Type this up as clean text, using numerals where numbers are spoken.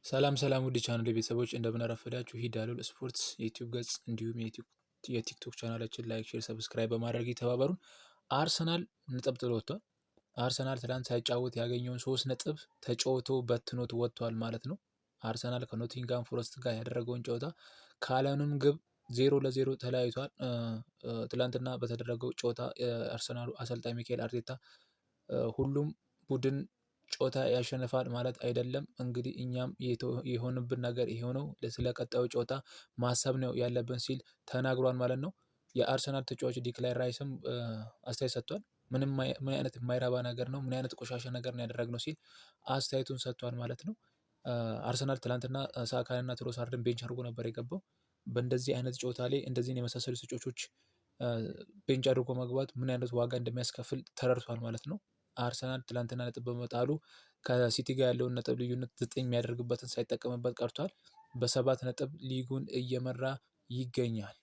ሰላም ሰላም ውድ ቻናል ቤተሰቦች እንደምን አረፈዳችሁ። ይህ ዳሎል ስፖርት የዩቲዩብ ገጽ እንዲሁም የቲክቶክ ቻናላችን like፣ share፣ subscribe በማድረግ ይተባበሩን። አርሰናል ነጥብ ጥሎ ወጥቷል። አርሰናል ትላንት ሳይጫወት ያገኘውን 3 ነጥብ ተጫውቶ በትኖት ወጥቷል ማለት ነው። አርሰናል ከኖቲንጋም ፎረስት ጋር ያደረገውን ጨዋታ ካለምንም ግብ 0-0 ተለያይቷል። ትላንትና በተደረገው ጨዋታ የአርሰናሉ አሰልጣኝ ሚካኤል አርቴታ ሁሉም ቡድን ጨዋታ ያሸንፋል ማለት አይደለም። እንግዲህ እኛም የሆንብን ነገር ይሄው ነው። ስለ ቀጣዩ ጨዋታ ማሰብ ነው ያለብን ሲል ተናግሯል ማለት ነው። የአርሰናል ተጫዋች ዲክላን ራይስም አስተያየት ሰጥቷል። ምንም ምን አይነት የማይረባ ነገር ነው፣ ምን አይነት ቆሻሻ ነገር ነው ያደረግነው ሲል አስተያየቱን ሰጥቷል ማለት ነው። አርሰናል ትላንትና ሳካንና ትሮሳርድን bench አድርጎ ነበር የገባው። በእንደዚህ አይነት ጨዋታ ላይ እንደዚህን የመሳሰሉ ተጫዋቾች bench አድርጎ መግባት ምን አይነት ዋጋ እንደሚያስከፍል ተረድቷል ማለት ነው። አርሰናል ትላንትና ነጥብ በመጣሉ ከሲቲ ጋር ያለውን ነጥብ ልዩነት 9 የሚያደርግበትን ሳይጠቀምበት ቀርቷል። በ7 ነጥብ ሊጉን እየመራ ይገኛል።